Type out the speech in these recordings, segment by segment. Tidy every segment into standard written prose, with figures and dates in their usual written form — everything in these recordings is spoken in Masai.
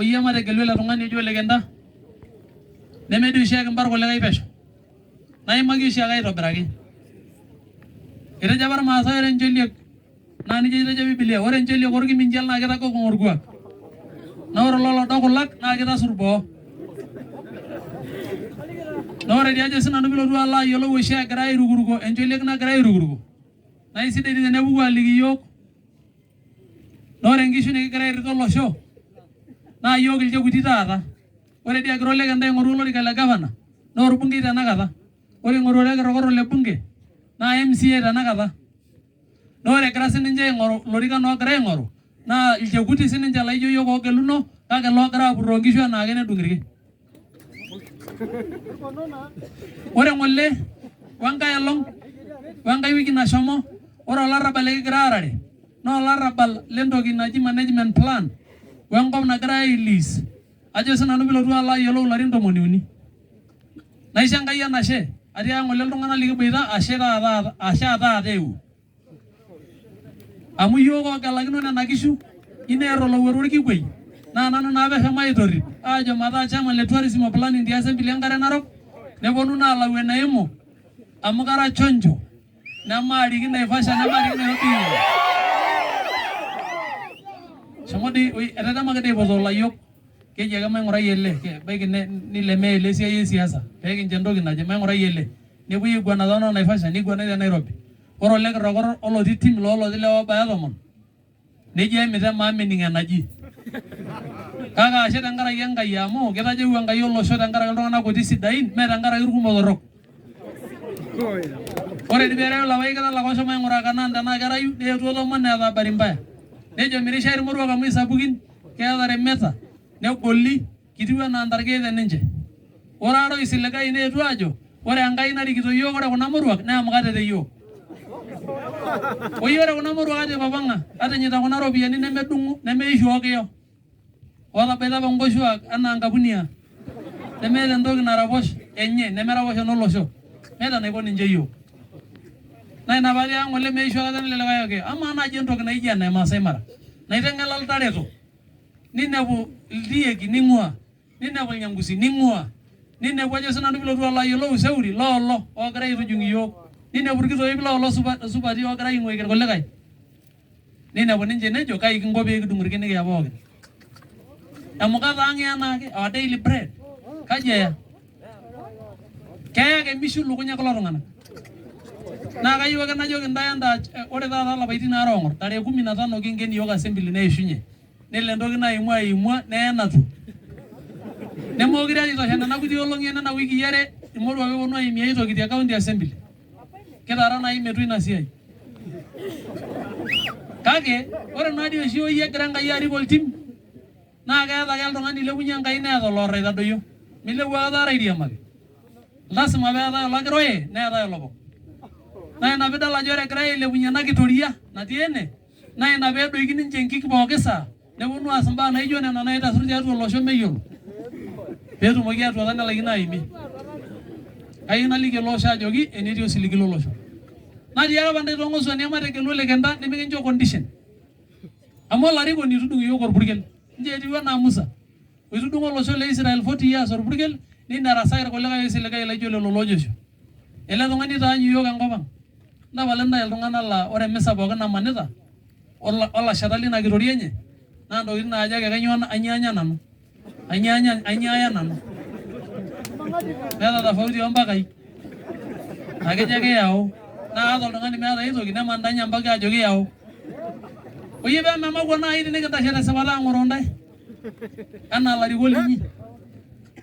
Oyie mategelu ele tung'ani oji Ole Kenta neme dii oshiake imba irkulikae pesho naimaki oshiake aitobiraki. Etejo apa irmaasai ore encholiek naa nejia etejo Biblia, ore encholiek orkiminchel naa kitagogong orkuak naa ore ololodo kulak naa kitasur boo. Naa ore dii ajo sinanu piilotu alo ayiolou oshi egira airukuruko encholiek nagira airukuruko naa isidai dii tenepuku aliki iyiook. Naa ore nkishu nikigira airrita olosho naa iyiook ilchekuti taata. Ore dii egira Ole Kenta aing'oru olorika le gavana naa orbungei tenakata. Ore ing'oru Ole Kirrokor ole bunge naa MCA tenakata. Naa ore egira sininche aing'oru ilorikan oogira aing'oru naa ilchekuti sininche laijo iyiook oogeluno kake loogira aapurroo nkishu enaake nedung irkin. Ore ng'ole wenkae olong wenkae wiki nashomo, ore olarrabal likigira aarare naa olarrabal lentoki naji management plan wenkop nagirai ai lease ajo sinanu piilotu alo ayiolou ilarin tomoni uni. Naisho Enkai enashe atiaka ng'ole iltung'anak likiboita ashe taata ashe aa taata eewuo. Amu iyiook oogelakino nena kishu, neer olowuaru orkikwei, naa nanu naa apa eshomo aitorrip aajo mataa chairman le tourism o planning te assembly enkare narok, neponu naa alau eneimu amu kara chonjo nemaariki Naivasha nemaariki Nairobi. Eshomo dii etetemaki dii aipoto ilayiok keji ake maing'urai ele ebaiki nilemea ele esiai e siasa pee kincho entoki naje maing'urai ele. Nepuoi aiguana too noo Naivasha niguanai te Nairobi. Ore ole kirrokor olotii tim loo loti lewa obaya tomon nejo aimita emaa mening enaji. Kake ashe tenkaraki Enkai amu kitajeuwua Enkai olosho tenkaraki iltung'anak kuti sidain mee tenkaraki irkumok torrok. Ore dii peerewi ilapaitin kitalaka oshomo aing'uraa Kanaan tenaa kerayu neetuo tomon neeta habari mbaya. Nejo mirishae irmoruak amu isapukin keeta rimeta negoli Kitiu anaa ntarkei te ninche. Ore aare oisiligayu neetuo aajo, Ore Enkai narikito iyiook ore kuna moruak naa emukate te iyiook. Oi ore kuna moruak ata eipapang'a, ata enyeita kuna ropiyiani nemedung'u nemeishu ookiyo. Ootabaita apa nkoshuak anaa nkapunia nemeeta entoki naraposh enye nemeraposh enolosho. Meeta enaiko ninche iyiook. Naa ina pee atiaka ng'ole meishu aikata ele likae okiyo. Amaa naaji entoki naijo ena e Maasai Mara naiteng'ela iltareto ninepu iltieki ning'ua, ninepu ilnyangusi ning'ua, ninepu ajo sinanu pilotu alo ayiolou iseuri loolo oogira aitujung iyiook, ninepu irkitoip loolo supati oogira aing'uiki irkulikae, ninepu ninche nejo kai kinko pee kidung irkin nikiya pookin. Emukate ang enaake, our daily bread. Kaji eya? Keya ake mishu ilukuny e kulo tung'anak. Naa kayieu ake najoki intae entaa ore taata ilapaitin aare oong'or, tarehe kumi na tano kinken iyiook assembly neishunye. Nelo entoki naimua aimua neye enatua. Nemeekure aitosha nena kuti olong'i o nena wikii are imoruak eponu aimie ai toki te county assembly. Kitara naaji metua ina siai. Kake ore naa dii oshi oyie egira Enkai arik oltim Naa keeta ake oltung'ani oilepunye Enkai neeta oloor aitadoyio. Milepu aikata aare airiamaki. Lasima pee eetae ologira oye neetae olopok. Naa ina piidol ajo ore egirae ailepunye ena kitoria natii ene naa ina pee edoiki ninche inkik pooki saa neponu aas imbaa naijo nena naitasur tiatua olosho meyiolo pee etumoki atuata nelaikino aimie. Kayieu naliki ele osho ajoki enetii osiligi lolosho. Natiaka apa intae toong'osuani emategelu Ole Kenta nimikincho condition. Amu olarikoni oitudung iyiook orpurkel. Nchoo etiu anaa Musa, oitudung'o olosho le Israel 40 years orpurkel, neinerasaki irkulikae oisiligayu laijo lelo loo Joshua. Ele tung'ani itaanyu iyiook enkop ang. Ntapala intae iltung'anak laa ore emisa pookin namanita olashetak lina kitoria enye naa ntokitin naajo ake kainyoo ainyoo anya nanu. Ainyoo anya ainyoo aya nanu. Meeta tofauti o mpakai. Naa kejo ake yau. Naa ata oltung'ani meeta ai toki nemanita ninye mpaka ajoki yau. Oyie pee memakua naaji tinikintashe tesipata aang'oroo intae anaa ilarikok linyi.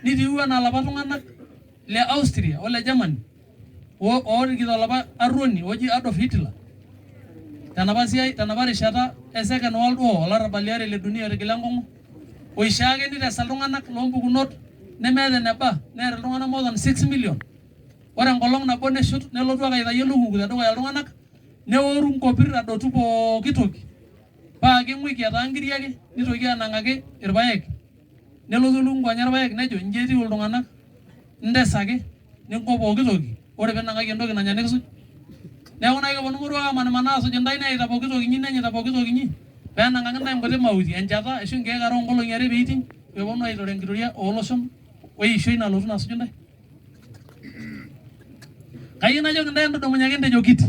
Nitiuu anaa ilapa tung'anak le Austria o le Germany oorikito olapa arruoni oji Adolf Hitler tenapa siai tenapa rishata e second world war olarrabal liare le dunia otigila enkong'u oishiaa ake nitesa iltung'anak loompukunot nemeeta eneba neer iltung'anak more than 6 million ore enkolong nabo neshut nelotu ake aitayu elukunku tedukuya iltung'anak neoru nkopir adotu pooki toki paa keng'uiki etaa nkiri ake nitoki anang'aki irpaek nelotu elukunku anya irpaek nejo inji etiu iltung'anak intesa ake ninko pooki toki ore pinang'aki entoki nanya nikisuj neeku naa keponu moruak amanimanaa asuj intae neyaita pooki toki inyi nenyaita pooki toki inyi penang'aki intae nkuti mauti enchata ashu nkeek are onkolong'i are peiting. peponu aitore enkitoria ooloshon weishoi nalotu nasuju ntae. Kayieu najoki ntae entudumunye ake entejo kiti.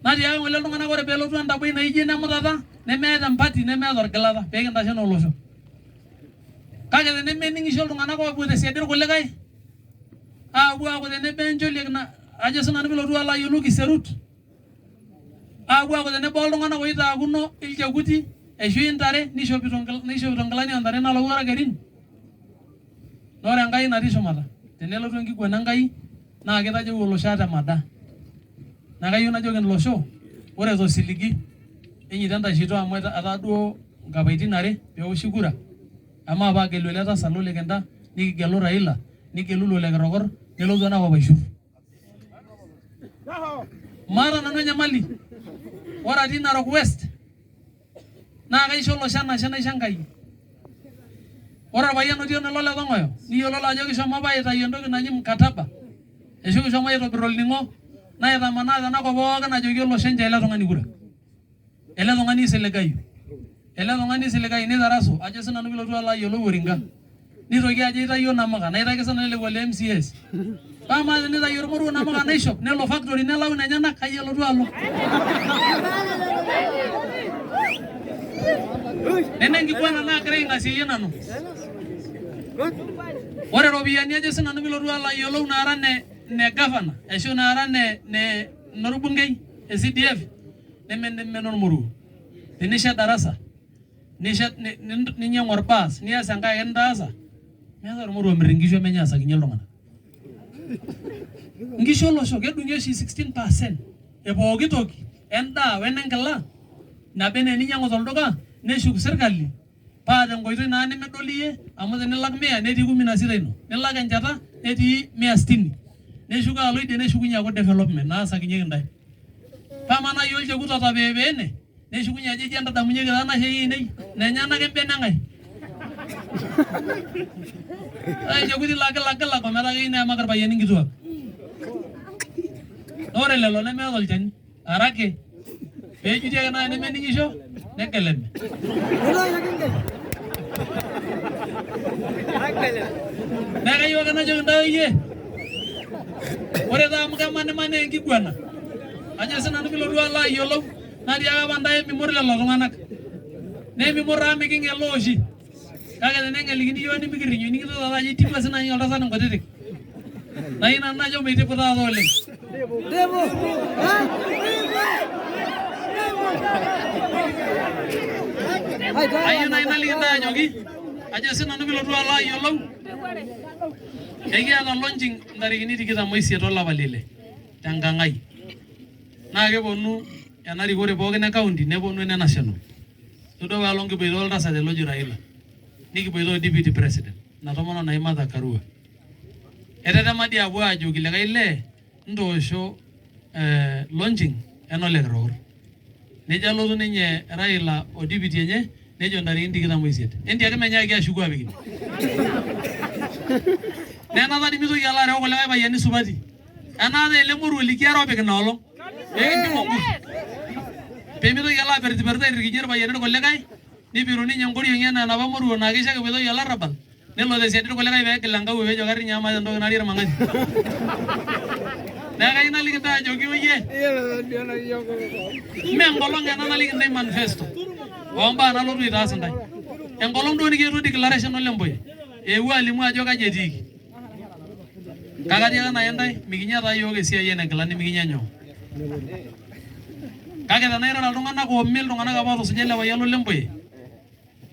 Natiaka ng'ole iltung'anak ore pelotu entaboi naijo ina emutata nemeeta empati nemeeta orgilata pee kintashe anaa olosho. Kake tenemening'isho iltung'anak oopuo tesiadi irkulikae aapuo aaku tenebo encholiek na ajo sinanu pilotu alo ayiolou kiserut aapuo aaku tenebo oltung'anak oitaakuno ilchekuti ashu intare nishopito nishopito inkilani ontare nalowuarak kerin. Naa ore Enkai natii shumata tenelotu enkiguana Enkai naa kitajoki olosho ate emada. Naa kayieu najoki olosho ore tosiligi enyoito entashito amu etaa duo nkapaitin are peoshi kura amaa paagelu ele tasat lo Lekinta nikigelu Raila nigelu ilo le Kitokor nelotu enakop aishur. Maata nanu enyamali. Ore atii Narok West naa kaisho olosho enashe naisho Enkai. Ore orpayian otii ene Lole Tong'oyo niyiololo ajo kishomo apa aitayu entoki naji mkataba ashu kishomo aitobir olning'o naitamanaa tenakop pookin ajoki olosho enchoo ele tung'ani kura. Ele tung'ani isiligayu. Ele tung'ani isiligayu nitarasu ajo sinanu pilotu alo ayiolou oringa. Nitoki ajo aitayio namuka naitaki sinanu lekua le MCAs. Paa amaa tenitayu ormoruo namuka naishop nelo factory nelau inenyenak kai elotu alo? Nena enkiguana naagira aing'asieyie nanu. Ore iropiyiani ajo sinanu pilotu alo ayiolou naara ne ne gavana ashu naara ne ne inorbungei e CDF neme neme enormoruo. Tenishet darasa nishet ninyang'u orbaas nias enkae ake nintaasa, meetae ormoruo omir inkishu emenye aasakinye iltung'anak. Inkishu olosho kedung'i oshi 16% e pooki toki endaa we nenkila naba enaa eninyang'u tolduka neshuk sirkali paa tenkoitoi naa nemidol iyie amu tenilak mia netii kumi na sita ino nilak enchata netii mia sitini neshuko alo idie neshukunye aaku development naasakinyeki intae. Paa amaa naaji olchekut otapeepeene neshukunye ajo eji entadamunyeki taa nashei ainei nenyanak embene eng'ae? Ore ilchekuti laa kilakilak ometaa keyieu neyamaki irpayiani inkituak. Naa ore lelo nemeeta olchani arake peejuti ake naaji nemening'isho negelemi. Neeku kayieu ake najoki intae oyie ore taa amu kemanimanaa enkiguana ajo sinanu pilotu alo ayiolou natiaka apa intae emimor lelo tung'anak nemimor amu miking'eloo oshi kake teneng'elikini iyiook nimikirrinyu ining'ito taata ajo itipua sinye oltasat inkutitik nayieu nanu najo meitipu taata oleng. Ayieu naaji naliki intae ajoki ajo sinanu pilotu alo ayiolou ekiata launching intarikini tikitam oisiet olapa leile tenkang ai naa keponu ena rikore pookin e county neponu ene national. Todua paelong kiboita oltasat ele oji Raila nikiboita o deputy president ina tomononi naji Martha Karua. Etetema dii apuo aajoki likae lee ntoosho launching ena ole Kitokor. Nejo alotu ninye Raila o deputy enye nejo ntarikini tikitam oisiet. Entiaki menyaaki ashuku apik ine. Naa enata dii mitoki alo areu kulikae payiani supati. Enaata ele moruo likiara opik ina olong. Pee kimpimo nguvu. Pee mitoki alo apertipertu airrikinye irpayiani irkulikae, nipiru ninye enkoriong enaa enapa moruo naa keisho ake epoitoi olarrabal, nelo tesiadi irkulikae pee egil enkawuo peejo karrinyie amu maata entoki narie irmang'ati. Neeku kayieu naliki intae ajoki oyie, mee enkolong ena naliki intae manifesto oo mbaa nalotu aitaas intae. Enkolong duo nikietuo declaration ole Mboya, eewuo alimu ajo kaji etiiki. Kake atiaka nai intae, mikinya taa iyiook esiai ene nkila nimikinya nyoo. Kake tenaa irara iltung'anak oomi iltung'anak apa ootusuja ele payian lo Lempoye,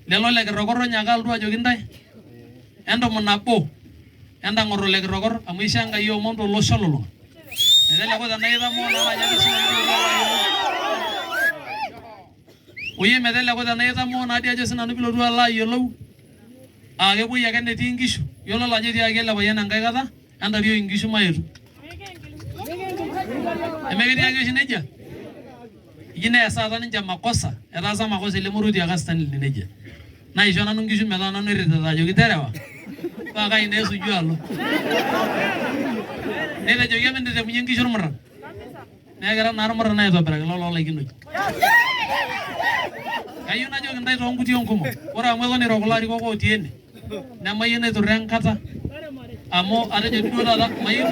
lelo le Kitokor onyaaka alotu ajoki intae, entumu nabo, entang'or ole Kitokor amu eisho Enkai omon tolosho olulung'a. Meteleku tenaa itamoo naa naji ake sinanu pilotu alo ayiolou. Oyie meteleku tenaa itamoo naadii ajo sinanu pilotu alo ayiolou. Aa kepuoi ake enetii inkishu, iyiololo ajo etiakaki ele payian enkae kata, entarioi inkishu maetu. Nemeketiakaki oshi nejia? Eji nees taata ninche makosa, etaasa makosa ele moruo otiaka Stanley nejia. Naisho nanu inkishu metaa nanu oirritita ajoki terewa, paa kai naa esuju alo. Netejoki emintetemunye inkishu irmurran. Neeku kira naa irmurran aitobiraki lelo oolaikinoi. Kayieu najoki intae toonkuti onkumok, ore amu eton iro kulo arikok otii ene, nemayieu naiturraa enkata amu atejo duo taata mayieu.